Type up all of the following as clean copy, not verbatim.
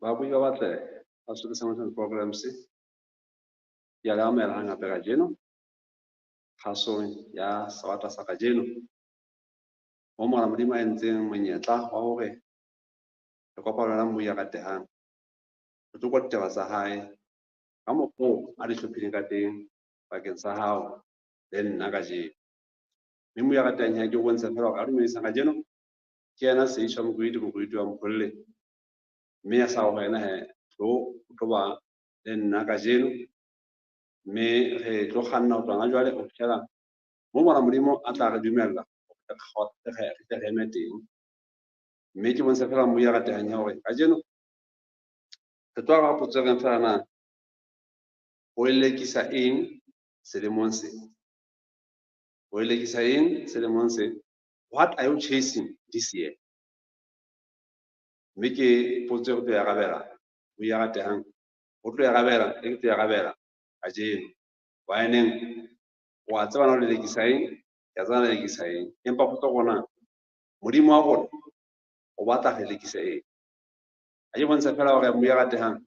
Babui ba batle ba Sotho Sanctions Programs, ke a le amohela hang hape kajeno kgasong ya sebata sa kajeno, mo Morena Modimo a entseng monyetla wa hore re kopane le mmui ya ratehang, re tlo kwa ditaba tsa hae ka mokgo a di hlophileng ka teng bakeng sa hao le nna kajeno. Mme mmui ya ratehang ya ke o bontsha fela hore a dumedisang kajeno ke yena Seisho Mokwidi, Mokwidi wa Mpholle, mme ya sa ho wena he tlo o tlo ba le nna kajeno, mme re tlo kganna ho tloha jwale ho fihlela mo Morena Modimo a tla re dumella re tle re eme teng. Mme ke bontsha fela mmui ya ratehang ya hore kajeno re tlo araba potso e reng fela na o lelekisa eng selemong se? O lelekisa eng selemong se? What are you chasing this year? Mme ke potso e re tlo e arabela, mmui ya ratehang o tlo e arabela, e ke tlo e arabela kajeno. Hobaneng wa tseba na o lelekisa eng? Ke a tseba na lelekisa eng, empa potso ke hore na Modimo wa rona o batla re lelekise eng? Ha ke bontsha fela hore mmui ya ratehang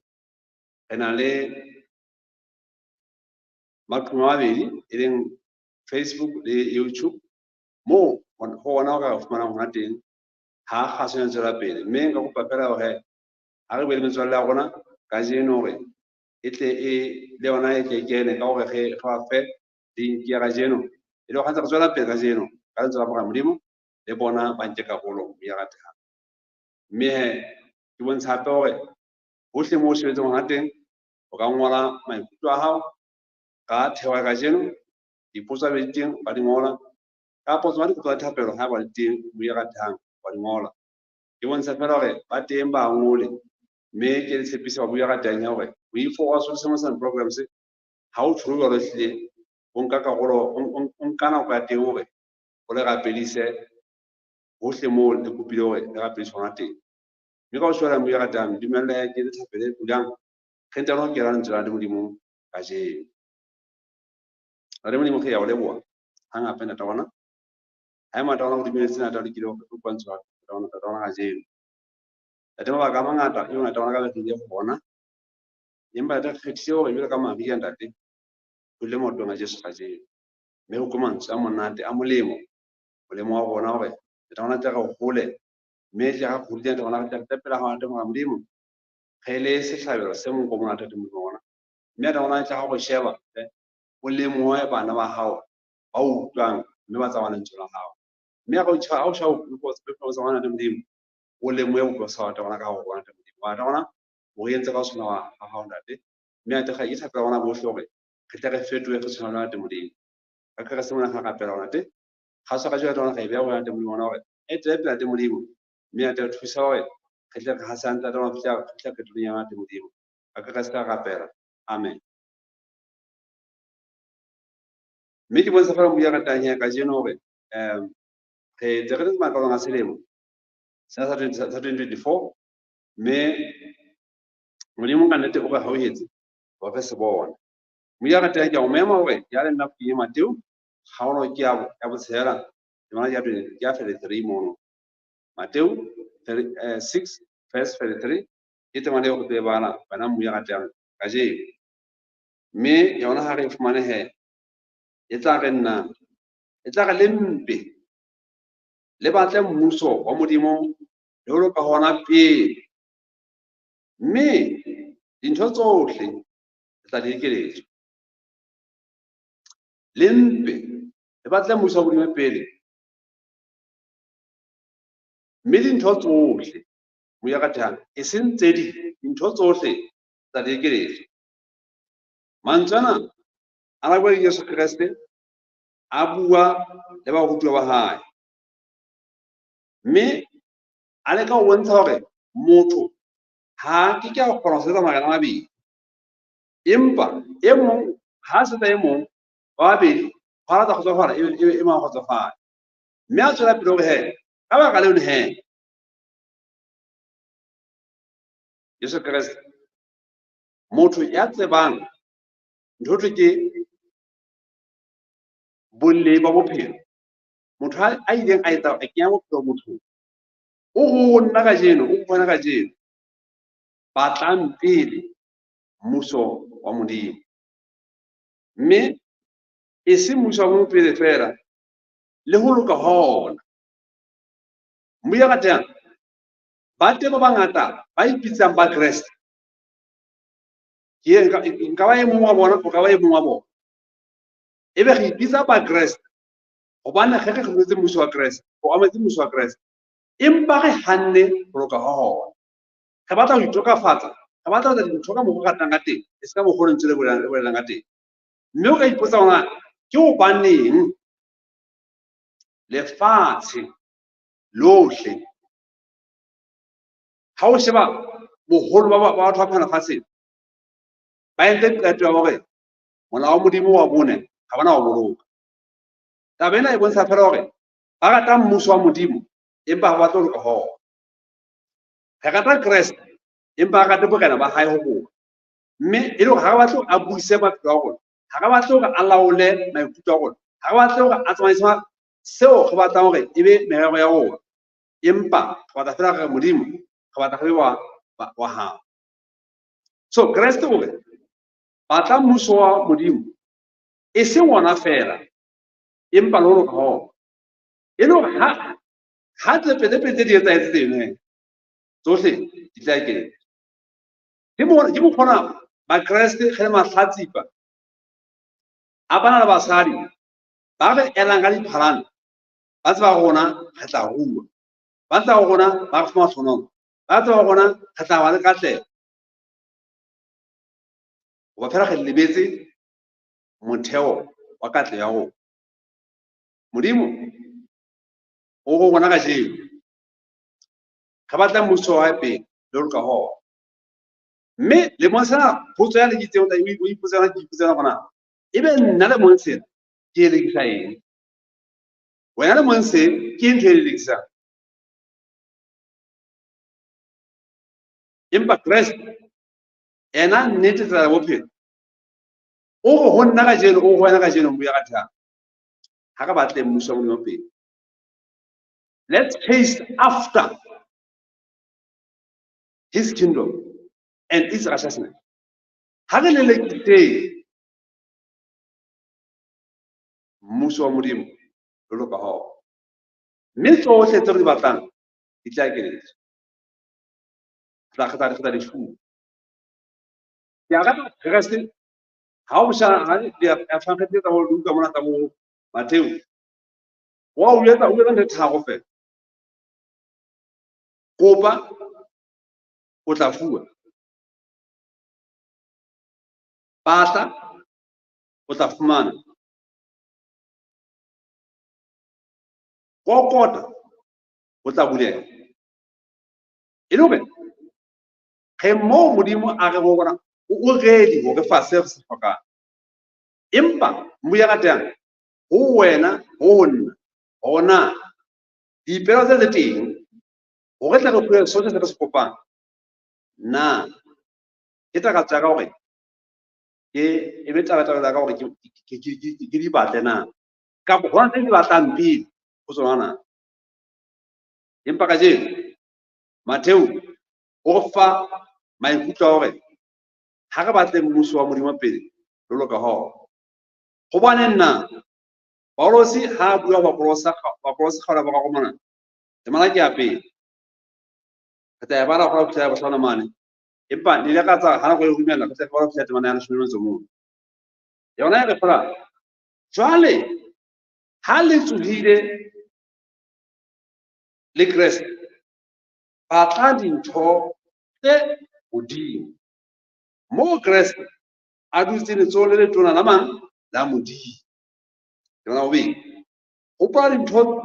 re na le maqhubu a mabedi, e leng Facebook le YouTube, moo ho ona o ka fumanang hona teng ha kgaso e tswela pele. Mme nka kopa fela hore ha re bue le metswalle ya rona kajeno hore e tle e le yona e tle e kene ka hore re ba fe link ya kajeno, e le hore ha ntse re tswela pele kajeno ka lentswe la Morena Modimo, le bona ba nke karolo mme ya ratehang. Mme he ke bontsha hape hore hohle moo o shebetseng hona teng o ka ngola maikutlo a hao ka thero ya kajeno, dipotso tsa di teng o ka di ngola, kapa tsona dikopo tsa thapelo ha ba di teng mme ya ratehang wa di ngola. Ke bontsha fela hore ba teng ba ngole, mme ke le tshepisa ba bua ratehang ya hore moifo wa Sotho Sanctions Programs ha o tjho jwalo, ehlile o nka karolo, o nka nako ya teng hore o le rapedise hohle moo le kopile hore le rapedise hona teng. Mme ka ho shwela mmui ya ratehang, dumelle ke le thapelo e bulang, re ntano ho kena lentswe la Modimo kajeno. Ntate Modimo, re ya o leboha hang hape ntate wa rona. Ha e mata rona o dumelletse ntate o lekile hore re utlwa lentswe la ntate wa rona kajeno. Ntate, mabaka a mangata eo ntate wa rona ka be re ile hona, empa ntate re kgethile hore jwalo ka Maria ntate re dule maotong a Jesu kajeno, mme re utlwe mantswe a monate a molemo, molemo wa rona hore ntate wa rona tle re hole, mme tle re hodile ntate wa rona re tle re tle pela hao ntate Morena Modimo, re le sehlabelo se monko o monate ntate Modimo wa rona. Mme ntate wa rona tle ha o re sheba o lemohe bana ba hao ba utlwang mme ba tsamaya lentswe la hao. Mme ha o sheba bophelo tsa rona ntate Modimo, o lemohe bophelo sa ntate wa rona ka ho rona ntate Modimo. Ntate wa rona o re entse ka ho tshwana ha hao ntate, mme ntate ke thapelo ya rona bohle hore re tle re fetohe re tshwana le ntate Modimo. Ka Kreste mona re rapela hore ntate kgaso ya kajeno ntate wa rona re e beha ho wena ntate Modimo wa rona hore e tle pele ntate Modimo, mme ntate re thusa hore re tle re hasane ntate wa rona ho fihla qetellong ya ntate Modimo. Ka Kreste re rapela, amen. Mme ke bontsha fela mmui ya ratang ya kajeno hore re ntse re le maqalong a selemo sena sa 2024, mme Modimo ka nnete o re hauhetse hore re se bone. Mmui ya ratang, ke a o mema hore ya le nna bukeng ya Mateo kgaolo ke ya botshelela, temana ke ya 33 mono. Mateo 6 verse 33 ke temana eo re tlo e bala wena mmui ya ratang kajeno. Mme yona ha re e fumane he e tla re nna, e tla re le mpe le batle mmuso wa Modimo le ho loka hona pele, mme dintho tsohle le tla di ekeletswa. Le mpe le batle mmuso wa Modimo pele, mme dintho tsohle, mmui ya ratehang, e seng tse ding, dintho tsohle tla di ekeletswa. Mantswe ana a na bua le Jesu Kreste a bua le barutuwa ba hae, mme a leka ho bontsha hore motho ha ke ke a kgona ho sebetsa marena a mabedi, empa e mong ha sebetsa e mong wa babedi ho a tla kgotsofala, e mong a kgotsofale. Mme a tswela pele hore he ka baka leo he Jesu Kreste motho ya tsebang ntho thwe ke boleng ba bophelo, motho a ileng a etsa a kenya bophelo mothong, o ho nna kajeno, o ho wena kajeno. Batlang pele mmuso wa Modimo. Mme e se mmuso wa Modimo pele feela, le ho loka hona. Mme ya ratang, ba teng ba bangata ba ipitsang ba Kreste. Ke nka ba e mong wa bona, o ka ba e mong wa bona. Ebe re ipitsa ba Kreste hobane re kgethetse mmuso wa Kreste, o ametse mmuso wa Kreste. Empa re hanne ho loka ha hona. Re batla ho itokafatsa, re batla ho etsa dintho ka mokgwa o ratang ka teng, e se ka mokgwa o lentswe le bolelang ka teng. Mme o ka ipotsa hore ke hobaneng lefatshe lohle ha o sheba boholo ba batho ba phela lefatsheng, ba entse qeto ya hore molao wa Modimo wa bone ha bana wa boloka. Taba ena e bontsha feela hore ba rata mmuso wa Modimo empa ha ba batle ho loka ho ona. Re rata Kreste empa ha re rate borena ba hae ho rona. Mme e le hore ha re batle hore a buise maphelo a rona, ha re batle hore a laole maikutlo a rona, ha re batle hore a tsamaise seo re batlang hore e be merero ya rona. Empa re batla feela re Modimo, re batla re be wa hao. So Kreste o re batla mmuso wa Modimo e seng wona feela, empa le ho loka ho. E le hore ha tse pele tse di etsahetse tseno, tsohle di tla eketswa. Ke mokgona Bakreste re le mahlatsipa a bana le basadi ba re elang ka diphalane, ba tseba rona re tla rua, ba tseba rona ba re fa mahlonolo, ba tseba rona re tla ba le katleho. Hoba phela re lebetse motheo wa katleho ya rona. Modimo o go rona kajeno, re batla mmuso wa hae pele le ho loka ho ona. Mme le mong sena potso ya le itseng o tla o ipotsa yona, ke ipotsa yona hore ebe nna le mong sena ke elekisa eng? Wena le mong se ke ntho e elekisang. Empa Kreste ena nnete tsela ya bophelo o re ho nna kajeno, o ho wena kajeno, mmuya ka thabo. Ha re batle mmuso wa Modimo pele. Let's chase after his kingdom and its righteousness. Ha re lelekiseng mmuso wa Modimo le loka ha ona. Mme tsohle tse re di batlang di tla ekeletswa. Re tla di fuwa. Ke a rata Kreste ha o sha ha di a tshwanetse tsa bo Luka mona tsa bo Mateo. Wa o etsa ntho tharo feela. Kopa o tla fuwa. Batla o tla fumana. Kokota o tla bulela. E le hore re moo Modimo a re ho rona o ready hore fa se re se hlokang. Empa mmuya ratang ho wena ho nna hona dipelo tse teng hore tle re fuwe sohle se re se kopang. Na ke takatso ya ka hore ke e be tabatabelo ya ka hore ke di batle na, kapa hona tse di batlang pele ho tsona na. Empa kajeno Mateo o re fa maikutlo a hore ha re batle mmuso wa Modimo pele le loka ho. Hobane nna Paulosi ha a bua Bakolosa kgaolo ya boraro mona, temana ke ya pele. Re tla e bala ho fihla ya bohlano mane. Empa le ile ka tsa ha nako e rumela, re tla e bala ho fihla temana ya leshome le metso mong. Yona e re fela, jwale ha le tsohile le Kreste, batla dintho tse hodimo. Moo Kreste a dutse letsohong le letona la mang? La Modimo. Yona bobedi. Hopola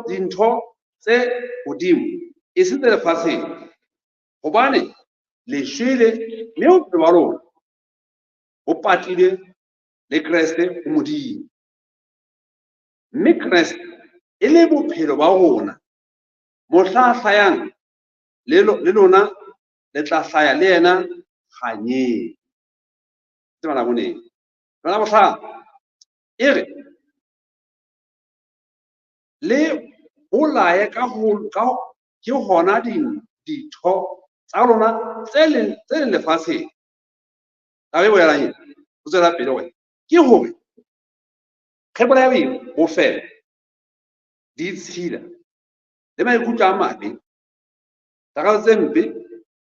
dintho tse hodimo, e seng tse lefatsheng. Hobane le shwele, mme bophelo ba lona bo patile le Kreste ho Modimo. Mme Kreste e le bophelo ba rona, mohla a hlayang le lona le tla hlaya le yena kganyeng. Temana bone. Temana bohlano e re le bolaye ka ho ke hona ditho tsa lona tse leng lefatsheng. Taba e bolelang eng? Ho tswela pele hore ke hore re bolaye eng? Bofebe, ditshila, le maikutlo a mabe, takatso tse mpe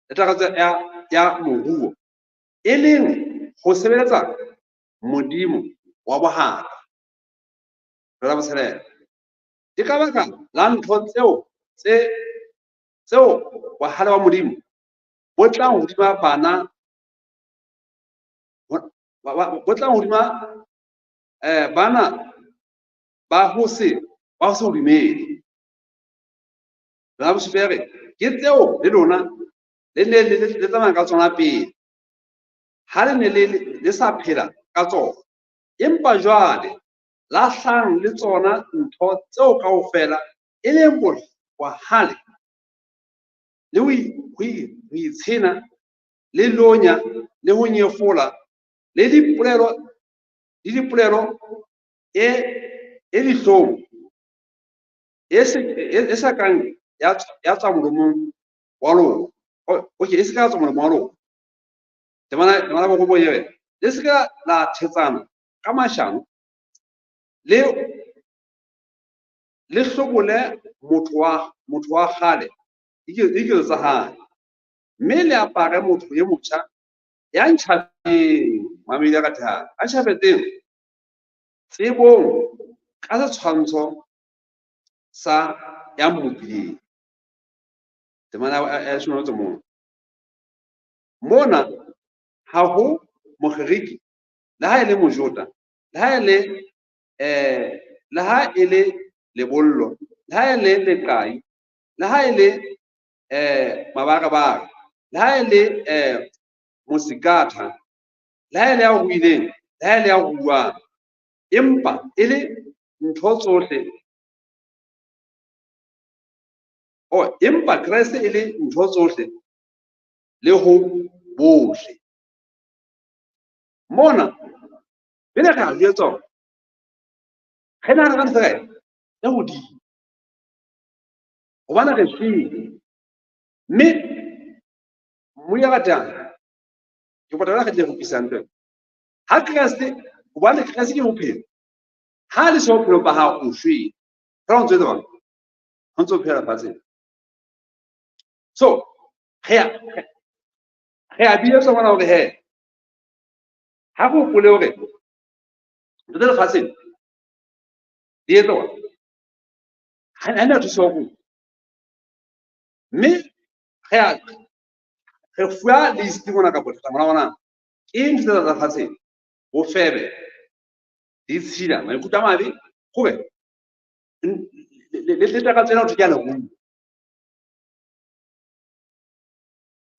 le takatso ya moruo, e leng ho sebeletsa Modimo wa bohata. La botshelela, ke ka baka la ntho tseo bohale ba Modimo bo tlang hodima bana, bo tlang hodima bana ba ho se dumele. La bosupa re ke tseo le lona le ne le tsamaya ka tsona pele, ha le ne le sa phela ka tsona. Empa jwale lahlang le tsona ntho tseo kaofela, e leng bohale le ho itshena le lonya le ho nyefola le dipolelo e dihlong e sa kang ya tswa molomong wa lona. Okay, e se ka tswa molomong wa lona. Temana borobong e re, le se ka la thetsana ka mashano, le hlobole motho wa kgale le diketso tsa hae, mme le apare motho e motjha ya ntjhafetseng, mamedi a ratehang, a ntjhafetseng tsebong ka setshwantsho sa ya mmopileng. Temana ya 11. Mona ha ho Mogerike, le ha e le Mojota, le ha e le lebollo, le ha e le leqai, le ha e le mabarebare, le ha e le mosikatha, le ha e le ya ruileng, le ha e le ya ruang, empa e le ntho tsohle. Empa Kreste e le ntho tsohle le ho bohle. Mona pele re a jwetsa hore re nahana ka ntho tse hodimo, hobane re shwele. Mme moya ratang ke potela re tle re utlwisisang ntho ena. Ha Kreste, hobane Kreste ke bophelo, ha le so bophelo ba hao o shwele, feela o ntso etsa jwang? O ntso phela lefatsheng. So re a biletswa mona hore he, ha re hopole hore ntho tse lefatsheng di etsa hore ha na thuso ho rona. Mme re fuwa list mona ka bothata mona bona ke ntho tse tsa lefatsheng, bofebe, ditshila, maikutlo a mabe, hore le takatso ena ho thwe ke ya leruo.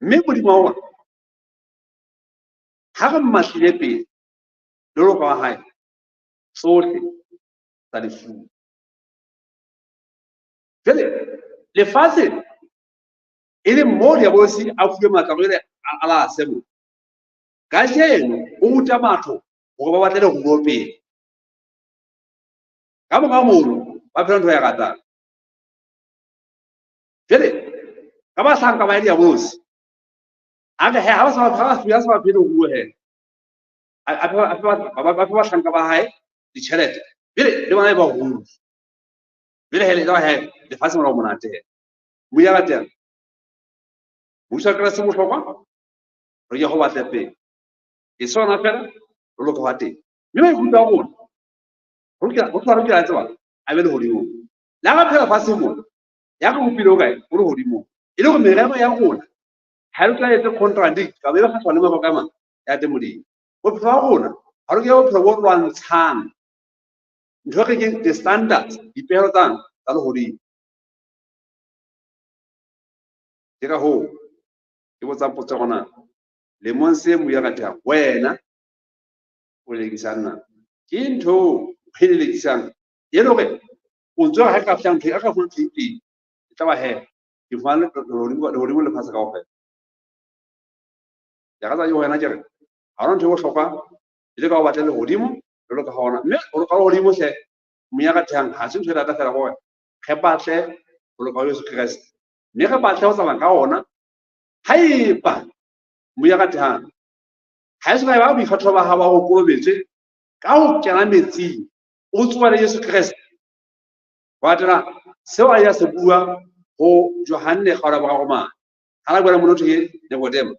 Mme Modimo wa rona ha re mmatlile pele le loka wa hae, tsohle tsa lefu. Jwale lefatshe e le mo diabolosi a fuwe matla hore a lase mo. Kajeno o ruta batho hore ba batle leruo pele. Ka mora mono ba phela ntho ya ratang. Jwale ka bahlanka ba diabolosi, a re he ha ba sa ba phele leruo he, a fe bahlanka ba hae ditjhelete. Jwale le bona e ba ruri. Jwale he le he lefatshe mona ho monate he. Moya ratang. Mmuso wa Kreste bohlokwa, re ye ho batle pele. Ke sona fela re loka wa teng. Mme maikutlo a rona ho lokela tseba a be lehodimong. Le ha re phela fatshe mona, ya re bopile o kae? O lehodimong. E le hore merero ya rona ha e lokela etse contradict kapa e be kgahlano le mabaka a mang ya teng Modimo. Bophelo ba rona ha lokela bophelo bo lwantshang ntho e re keng the standards, dipehelo tsa lehodimo. Ke ka hoo ke botsang potso ya rona, lemong se moya ratehang, wena o lelekisang na? Ke ntho e lelekisang e le hore o ntso ha ka fihla ntho e ka fumana ntho e teng, e tla ba he ke fumane lehodimo le lefatshe kaofela. Ke rata ke wena ke re ha hona ntho e bohlokwa e le ka ho batla lehodimo le loka ha ona. Mme ho loka lehodimo hle moya ratehang ha se ntho e thata fela hore re batle ho loka ho Jesu Kreste, mme re batle ho tsamaya ka ona. Haeba moya ratehang ha e soka ba boikgatho ba hao ba ho kolobetswe ka ho kena metsing o tsoa le Jesu Kreste. Wa latela seo a ya se bua ho Johanne kgaolo ya boraro mane. Ha la bua le monna ke Nikodema.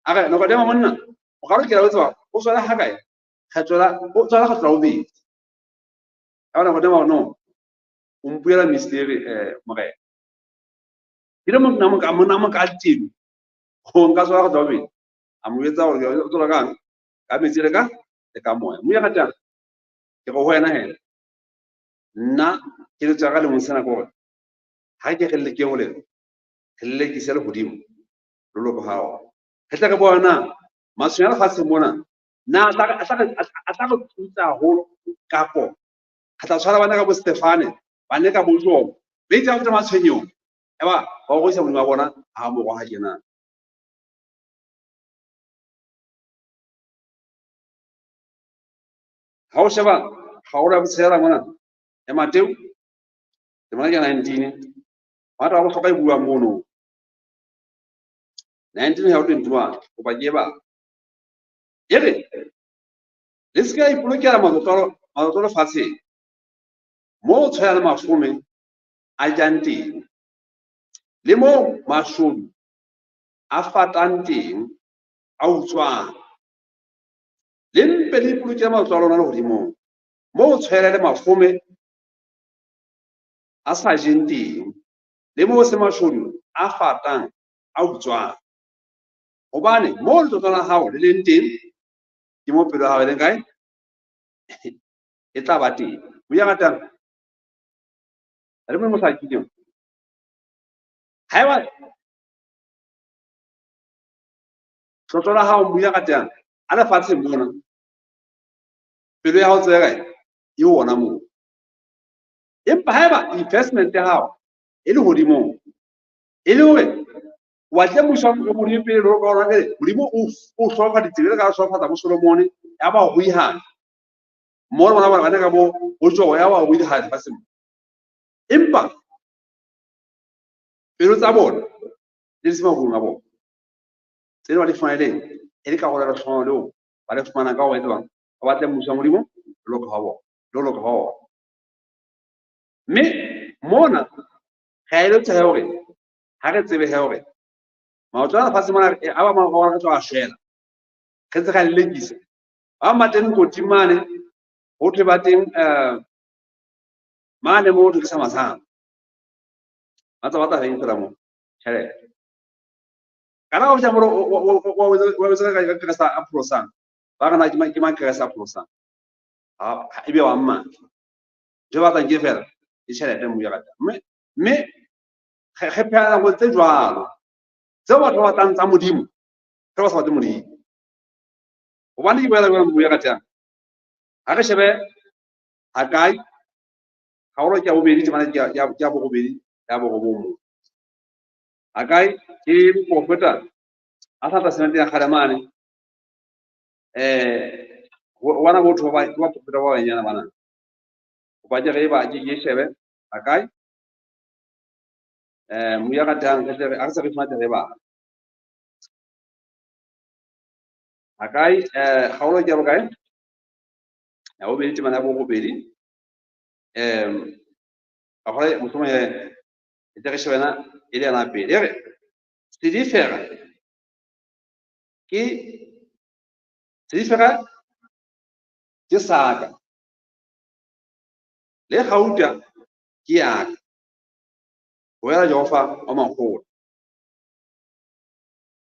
A re Nikodema monna o ka lokela ho tseba o tswala ha kae? Kgetlo la o tswala kgetlo la bobedi. A Nikodema no o mpuela mystery morena. Ke le monna mo ka monna mo ka teng. Ho nka tswala kgetlo la bobedi. A mo etsa hore o tswala kang? Ka metsi le ka moya. Moya ratang ke go ho wena he. Nna ke le tswa ka lemong sena ke hore ha ke re leke ho lena re lelekise lehodimo le loko hao. Re tla re bona matshwenyeho a lefatsheng mona na a tla re thusa haholo kapo re tla tshwara bana ka bo Stefane ba ne ka bo Jobo ba itse ha feta matshwenyehong eba ba rorisa Modimo wa bona ha mo roha tjena. Ha o sheba kgaolo ya botshelela mona ya Mateo temana ke 19 batho ba bohlokwa e buang mono 19 ya 21 hoba ke ba e re le se ka ipolokela matlotlo lefatsheng moo tshwaya le mafome a jang teng le moo mashodu a fatang teng a utswang. Le mpe le ipolokele matlotlo a lona lehodimong moo tshwele le mafome a sa jeng teng le moo se mashodu a fatang a utswang. Hobane moo letlotlo la hao le leng teng ke mo pelo ya hao e leng kae e tla ba teng. O ya ratang re mo sa kile haeba tlotlo la hao moya ratang a lefatsheng mona pelo ya hao tsebe kae e ona moo. Empa haeba investment ya hao e le hodimong e le hore wa tle mmuso wa Modimo pele le ka ona pele Modimo o hloka ditsebe ka hlokafatsa bo Solomone ya ba ruihana mo bona ba bana ka bo Jobo ya ba ruihana lefatsheng. Empa pelo tsa bona le se mahung a bona tsena ba di fumaneleng e le karolo ya lehlohonolo leo ba le fumanang ka ho etsa ba batle mmuso wa Modimo le loka ha bona le loka ha ona. Mme mona re a eletsa hore ha re tsebe hore maoto a lefatshe mona a ba mang re tlo a shwela re ntse re lelekisa ba ba teng koting mane ho thwe ba teng mane mo thwe ke sa masang ba tsa batla eng fela mo tjhelete kana o ja moro o etsa ka Kreste a pholosang ba re na ke mang Kreste a pholosang ha ebe wa mma je batlang ke fela ke tjhelete mo ya rata mme re phela nako tse jwalo tseo batho ba batlang tsa Modimo re ba sa batle Modimo. Hobane ke boela jwang moya ratang ha re shebe Hagai kgaolo ke ya bobedi temana ke ya borobedi ya borobong. Hagai ke moprofeta a sa testamente ya kgale mane wana botho ba baprofeta ba banyana bana hoba ke re ba ke shebe Hagai moya ratang re tle a re se re fumane re ba Hagai kgaolo ke ya bokae ya bobedi temana ya borobedi a gore mohlomong e tle re shebe yena e le yena pele e re silifera ke saka le gauta ke yaka ho bolela Jehova wa makgotla.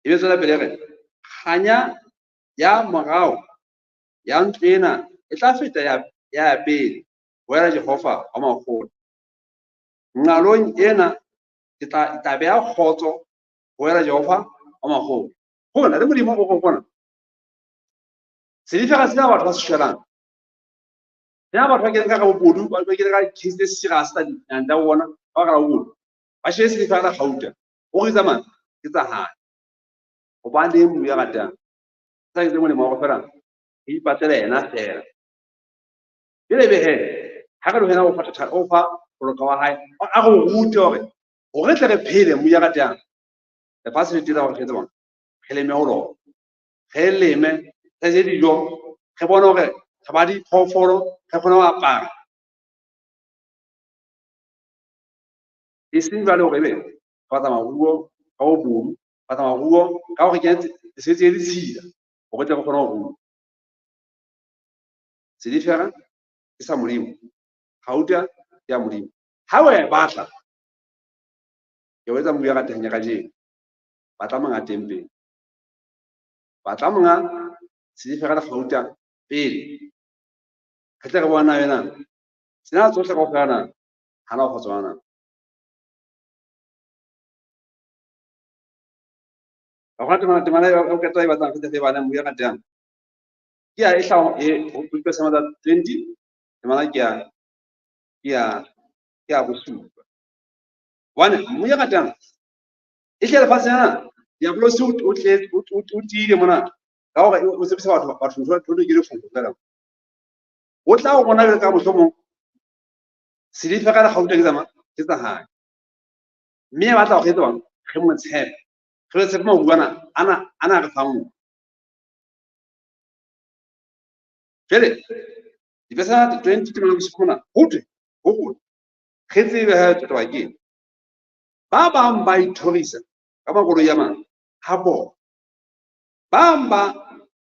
E be tswela pele re kganya ya morao ya ntlo ena e tla feta ya pele ho bolela Jehova wa makgotla. Nqalong ena ke tla beha kgotso ho bolela Jehova wa makgotla. Hona le Modimo o go bona silifera sena batho ba se shwelang sena batho ba kene ka bobodu ba kene ka case tse serious tsa dinang tsa bona ba ka bobodu ba shebe silifera le gauta o re tsamaya ke tsa hae. Hobane moya ratang sa etse molemo wa go fela re ipatlela yena fela. Jwale be he ha re lohena o fa o fa boloka wa hae a re rute hore tle re phele moya ratang. Lefatshe le tela hore re etse bona, re leme ho lona. Re leme, re je dijo, re bone hore re ba diphoofolo, re kgone ho apara. E seng jwale hore ebe re batla maruo ka bobodu, batla maruo ka hore kenya mesebetsi e ditshila hore tle re kgone ho rua. Silifera ke sa Modimo, gauta ke ya Modimo. Ha o e batla, ke o etsa mobu ya ratehang ya kajeno. Batla monga teng pele. Batla monga silifera le gauta pele. Re tle re bona yena. Tsena tsohle kaofela na, ha na ho tsona na. Ka hona temana, temana e o qeta e batlang re tle re bale mobu ya ratehang. Ke ya e hlaho e ho Dipsalme tsa 20, temana ke ya, ke ya, ke ya bosupa. Hobane mobu ya ratehang e hle lefatshe lena, Diabolosi o tletse, o tiile mona ka hore o tshepisa batho, batho ntho, ntho ke lefuko fela. O tla o bona jwalo ka mohlomong silifera le gauta ke tsa mang? Ke tsa hae. Mme a batla hore re etse jwang? Re mo tshepe. Re tshepe maruo ana, ana, ana re fang ona. Jwale, dipesana 20 temana bosupa mona, ho thwe, ho rona, re tsebe ha taba ke eng. Ba bang ba ithorisa ka makoloi a mang ha bona. Ba bang ba,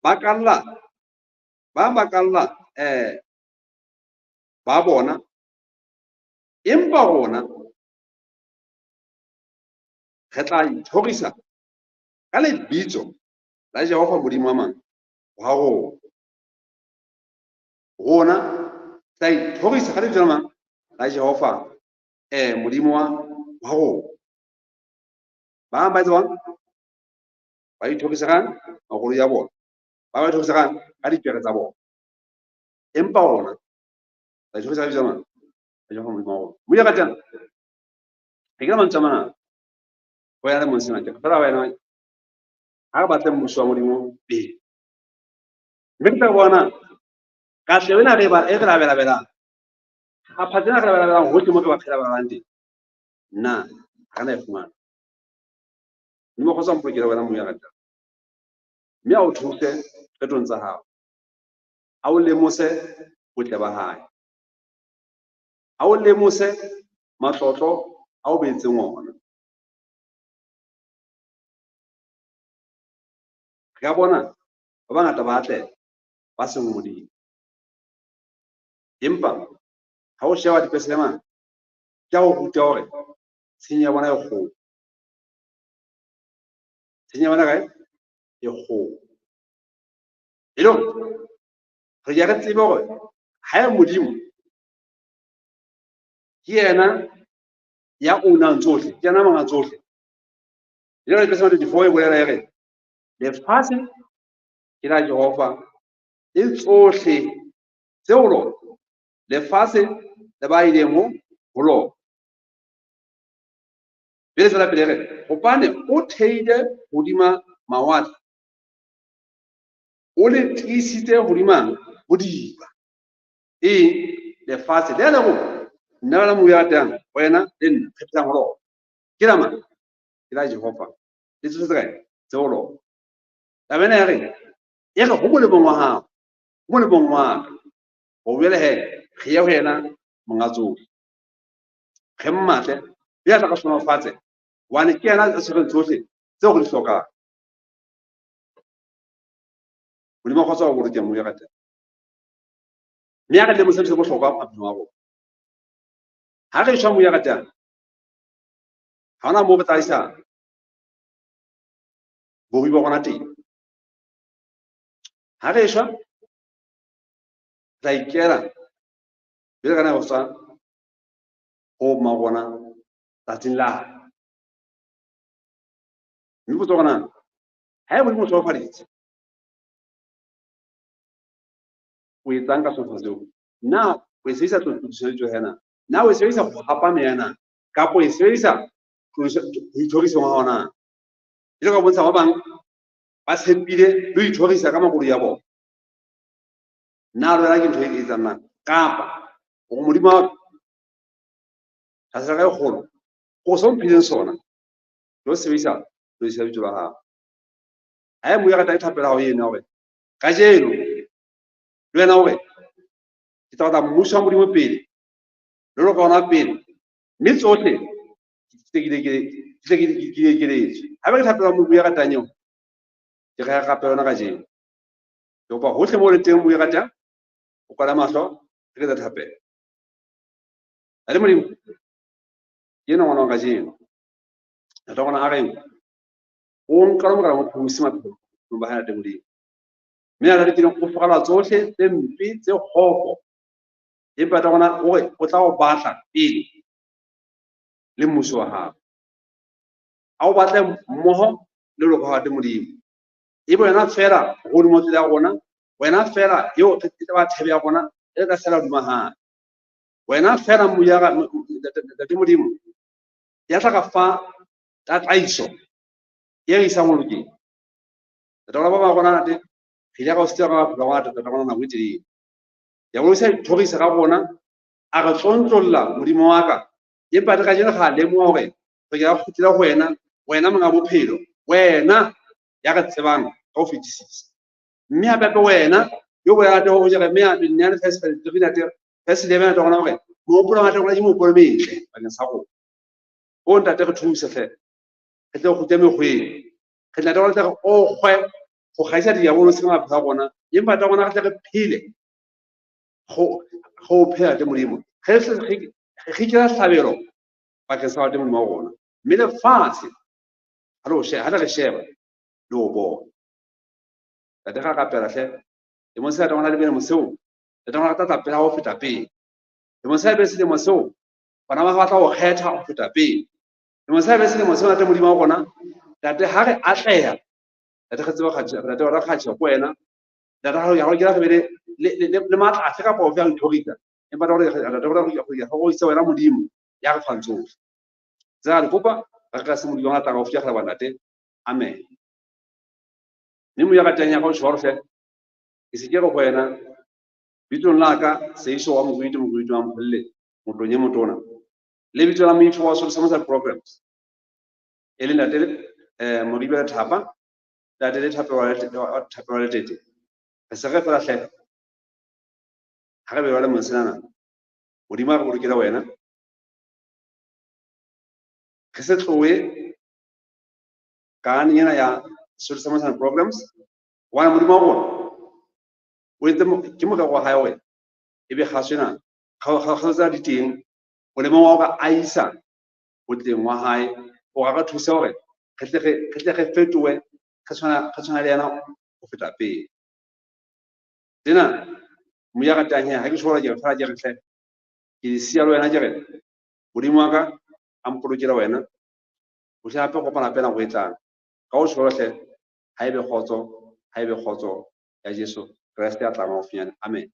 ba kalla, ba bang ba kalla, ba bona. Empa rona re tla ithorisa ka lebitso la Jehova Modimo wa mang? Wa rona. Rona tla ithorisa ka lebitso la mang? La Jehova, Modimo wa rona. Ba bang ba etsa jwang? Ba ithorisa ka makoloi a bona. Ba ba ithorisa ka dipere tsa bona. Empa rona tla ithorisa ka lebitso la mang? La Jehova Modimo wa rona. Modimo a ratang. Re kena mantswe a mangata. Ho ya le mong sena ke fela wena ha re batle mmuso wa Modimo pele. Mme re tla bona katleho ena re ba e re labelabelang. Kgaphatsa ena re labelabelang hohle mo re ba phelabelang teng. Na ha re na e fumana. Modimo kgotsa mpolokele wena moya ratang. Mme a o thuse qetong tsa hao. A o lemose botle ba hae. A o lemose matlotlo a o beetseng ona. Re ka bona ba bangata ba atleha ba seng ho Modimo. Empa ha o sheba dipeselema ke a o ruta hore tshenyo ya bona e kgolo. Tshenyo ya bona kae? E kgolo. E le hore re ke re tsebe hore ha e Modimo ke yena ya ownang tsohle, ke yena monga tsohle. E le hore dipeselema 24 e bolela e re lefatshe ke la Jehova le tsohle tse ho lona, lefatshe le ba ileng ho lona. Pele tswela pele re, hobane o theile hodima mawatle, o le tiisitse hodima bodiba. Eng? Lefatshe le le rona, nna wena mobu ya ratang, wena le nna re phelang ho lona. Ke la mang? Ke la Jehova. Le tsohle tse kae? Tse ho lona. Taba ena ya reng? E re ho molemong wa hao, ho molemong wa ka. Ho jwale he, re ye ho yena monga tsohle. Re mmatle, le ya tla ka hlohonolofatse, hobane ke yena a tshwereng tsohle tseo re di hlokang. Modimo a kgotsa ho boloke moya ka teng. Mme a re lemose se bohlokwa maphelong a rona. Ha re shwa moya ka teng, ha hona moo re tla isa borui ba rona teng. Ha re shwa, re tla ikela jwale ka nako tsa ho mma rona tsatsing la. Mme potso rona, ha e Modimo o hlohonolofaditse, o etsang ka sona seo? Na o e sebedisa tlotliso le tsohle na? Na o e sebedisa ho hapa meya na? Kapa o e sebedisa ho ithorisa wa hao na? E le ka bontsha ba bang ba tshepile le ho ithorisa ka makoloi a bona. Na le wena ke ntho e etsang na? Kapa hore Modimo wa ka, tlase ka e kgolo, go se o mphileng sona, ke o sebedisa tlodisa lebitso la hao. Ha e moya rata ke thapelo ya hao eno hore kajeno le wena hore ke tla batla mmuso wa Modimo pele, le loka ona pele, mme tsohle ke tle ke di ekeletswe. Haeba ke thapelo ya Modimo ya ratang eo, ke re rapela yona kajeno. Ke kopa hohle moo le teng moya ratang, o kwala mahlo, re ke tsa thapelo. Ntate Modimo, ke ena ngwana wa kajeno. Ntate wa rona a reng, o nka lo morena mopholosi maphelong ba hae, Ntate Modimo. Mme ntate ke o furalla tsohle tse mpe tse kgopo. Empa ntate rona o re o tla o batla pele le mmuso wa hao. A o batle mmoho le loka wa Ntate Modimo. Ebe wena fela hodimo tsela ya rona, wena fela eo e tla ba thebe ya rona, e tla sala hodima hae. Wena fela Ntate Modimo, ya tla ka fa tataiso e re isang ho lokeng. Ntate rona ba ba rona, Ntate, re ile ra o sitela ka maphelo a rona, Ntate rona nako e telele. Diabolosi a ithorisa ka rona, a re tlontlolla Modimo wa ka. Empa re kajeno ra lemoha hore re ke ra kgutlela ho wena, wena monga bophelo, wena ya re tsebang ka ho fetisisa. Mme hape hape wena yo bolela Ntate ho Jeremia 29 verse 3 Ntate, verse 11 Ntate rona hore mohopolo wa Ntate rona ke mohopolo o metle bakeng sa rona. O Ntate re thuse hle, re tle re kgutle mekgweng. Re tla Ntate rona re okgwe ho kgaisa diabolosi ka maphelo a rona, empa Ntate rona re tle re phele go phela Ntate Modimo. Re re hlabelo bakeng sa Ntate Modimo wa rona. Mme lefatshe ha le re sheba le ho bona. Ntate ra rapela hle. Lemong sena Ntate rona le bele seo, Ntate rona re tla tla pele ho feta pele. Lemong sena be selemo seo, bana ba batla ho kgetha ho feta pele. Lemong sena be selemo seo Ntate Modimo wa rona, Ntate ha re atleha, Ntate re tsebe kgatjha, Ntate rona kgatjha ko wena. Ntate ha re kena re be le matla afe kapa ofe a ho ithorisa. Empa Ntate rona re rorise wena Modimo ya re fang tsohle. Tsena re kopa re ka se Modimo wa tlang haufi ya Ntate. Amen. Mme moya ratang ya ka o tjho hle, ke se ke re ho wena, bitsong la ka Seiso wa Moruti, Moruti wa Mpholle, Motlong e motona. Le bitso la moifo wa Sotho sa Programs. E le Ntate Moribe Lethapa, Ntate le Thapelo Letete. Re se re fela hle. Ha re be le monsenana. Modimo a re bolokele wena. Re se tlohe ka ena ya Sotho sa Programs. Hobane Modimo wa rona o entse ke morero wa hae hore ebe kgaso ena, kgaso tsena di teng, molemong wa hore a isa botleng wa hae, hore a re thuse hore re tle re fetohe, re tshwana le yena ho feta pele. Tsena moya ratang he, ha ke tjho hore ke re fela ke re hle, ke di siya le wena ke re Modimo wa ka a mpolokele wena, ho tle hape kopana hape nako e tlang. Ka ho tjho hle, ha ebe kgotso, ha ebe kgotso ya Jesu Kreste ya tlang haufinyane. Amen.